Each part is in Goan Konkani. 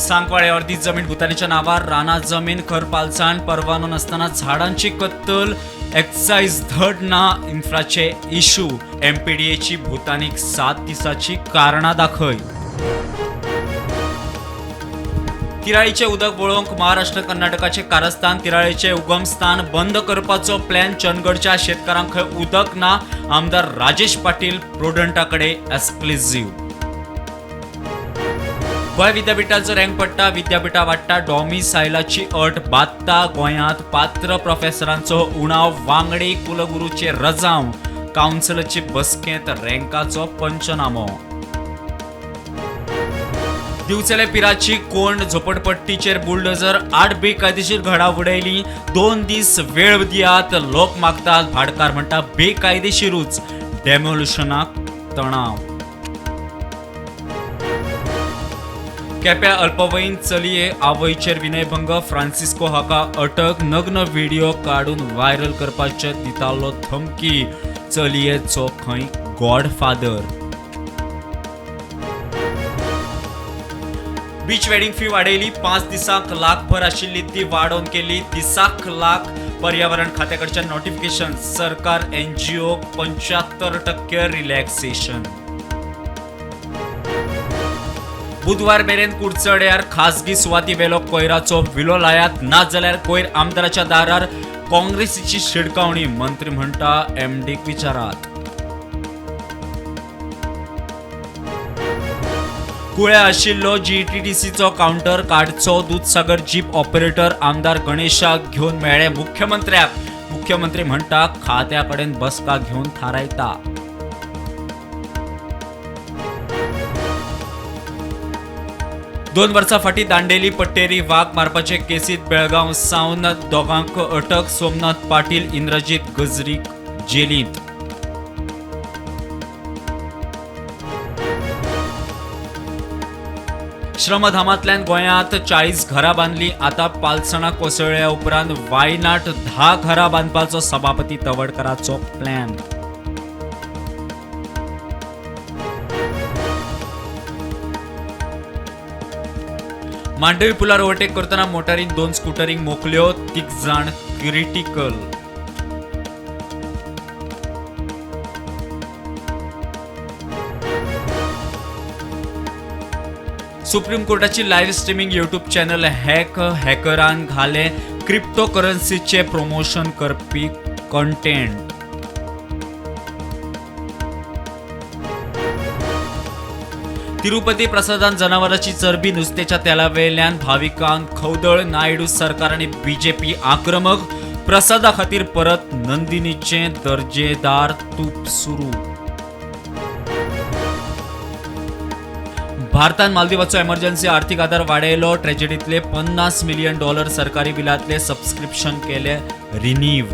सांकवाळे अर्दी जमीन भूतानीच्या नावार, राना जमीन खर पालसाण, परवानो नासतना झाडांची कत्तल, एक्सायज धड ना, इन्फ्राचे इशू. एमपीडीएची भूतानीक 7 दिसाची कारणां दाखय. तिराळीचे उदक वळोवंक महाराष्ट्र कर्नाटकाचे कारस्थान. तिराळीचे उगमस्थान बंद करपाचो प्लॅन. चंदगडच्या शेतकारांक खंय उदक ना. आमदार राजेश पाटील प्रोडंटाकडे एक्सक्लुझिव्ह. गोंय विद्यापीठाचो रँक पडटा, विद्यापीठा वाडटा, डॉमिसायलाची अट बादता. गोंयांत पात्र प्रोफेसरांचो उणाव, वांगडी कुलगुरूचे रजांव. कावन्सिलाचे बसकेंत रँकाचो पंचनामो. दिवचले पिराची कोंड झोपडपट्टीचेर बुलडोझर, 8 बेकायदेशीर घरां उडयली. 2 दीस वेळ दियात, लोक मागतात. भाडकार म्हणटा बेकायदेशीरूच, डेमोल्युशनाक तणाव. केप्या अल्पवयीन चलये आवयचेर विनयभंग, फ्रांसिस्को हाका अटक. नग्न व्हिडिओ काडून व्हायरल करपाचे दितालो धमकी, चलयेचो खंय गॉडफादर. बीच वेडिंग फी वाडयली, 5 दिसांक लाखभर आशिल्ली ती वाडोवन केली दिसाक लाख. पर्यावरण खात्याकडच्यान नोटिफिकेशन, सरकार एनजीओक 75% रिलॅक्सेशन. बुधवार मेरेन कुडचड्यार खासगी सुवाती वेलो कोयराचो विलो लायात, ना जाल्यार कोयर आमदाराच्या दारार. काँग्रेसीची शिडकावणी, मंत्री म्हणटा एमडीक विचारात. कुळ्या आशिल्लो जीटीडीसीचो कावंटर काडचो. दुदसागर जीप ऑपरेटर आमदार गणेशाक घेवन मेळ्ळे मुख्यमंत्र्याक. मुख्यमंत्री म्हणटा खात्या कडेन बसका घेवन थारायता. दोन वर्सां फाटीं दांडेली पट्टेरी वाग मारपाचे केसींत बेळगांव सावन दोगांक अटक. सोमनाथ पाटील, इंद्रजीत गजरीक जेलींत. श्रमधामांतल्यान गोंयांत 40 घरां बांदली, आतां पालसणां कोसळ्ळ्या उपरांत वायनाट 10 घरां बांदपाचो सभापती तवडकाराचो प्लॅन. मांडवी पुलार ओव्हरटेक करतना मोटारीन 2 स्कुटरींक मोखल्यो, 3 जाण क्रिटिकल. सुप्रीम कोर्टाची live streaming YouTube channel hack, हॅकरान घाले क्रिप्टो करन्सीचे प्रमोशन करपी कंटेंट. तिरुपती प्रसादान जनावरांची चरबी, नुस्त्याच्या तेलावेल्यान भाविकांक खवदळ. नायडू सरकार आनी बीजेपी आक्रमक, प्रसादा खातीर परत नंदिनीचें दर्जेदार तूप सुरू. भारतान मालदीवाचो एमर्जन्सी आर्थिक आधार वाडयलो. ट्रेजेडींतले $50 मिलियन सरकारी बिलांतले सबस्क्रिप्शन केले रिनीव.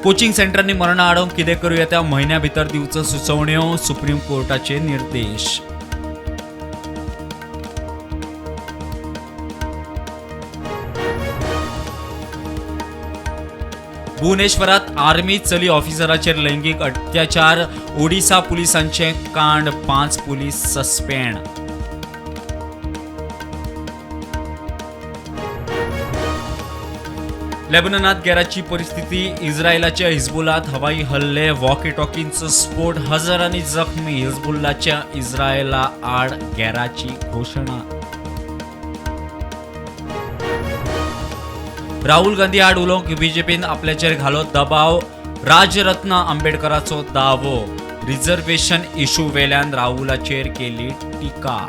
कोचिंग सेंटरांनी मरणां आडोवंक कितें करूं येता, म्हयन्या भितर दिवचो सुचोवण्यो, सुप्रीम कोर्टाचे निर्देश. भुवनेश्वरात आर्मी चली ऑफिसराचेर लैंगीक अत्याचार, ओडिसा पुलिसांचे कांड, 5 पुलीस सस्पेंड. लेबननात गेराची परिस्थिती, इस्रायलाच्या हिजबुलात हवाई हल्ले, वॉकी टॉकींचो स्फोट, हजारांनी जखमी. हिजबुल्लाच्या इस्रायला आड गेराची घोशणा. राहुल गांधी आड उलोवंक बीजेपीन आपल्याचेर घालो दबाव. राजरत्न आंबेडकराचो दावो, रिझर्वेशन इशू वेल्यान राहुलाचेर केली टिका.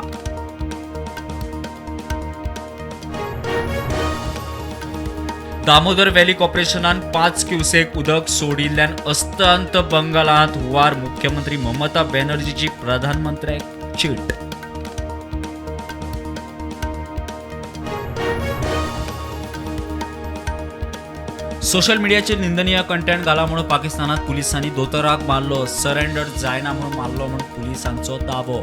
दामोदर व्हॅली कॉर्पोरेशनान 5 क्युसेक उदक सोडिल्ल्यान अस्तंत बंगालांत हुंवार. मुख्यमंत्री ममता बॅनर्जीची प्रधानमंत्र्याक चीट. सोशल मिडियाचेर निंदनीय कंटेंट घाला म्हणून पाकिस्तानात पुलिसांनी दोतोराक मारलो. सरेंडर जायना म्हणून मारलो म्हूण पुलिसांचो दावो.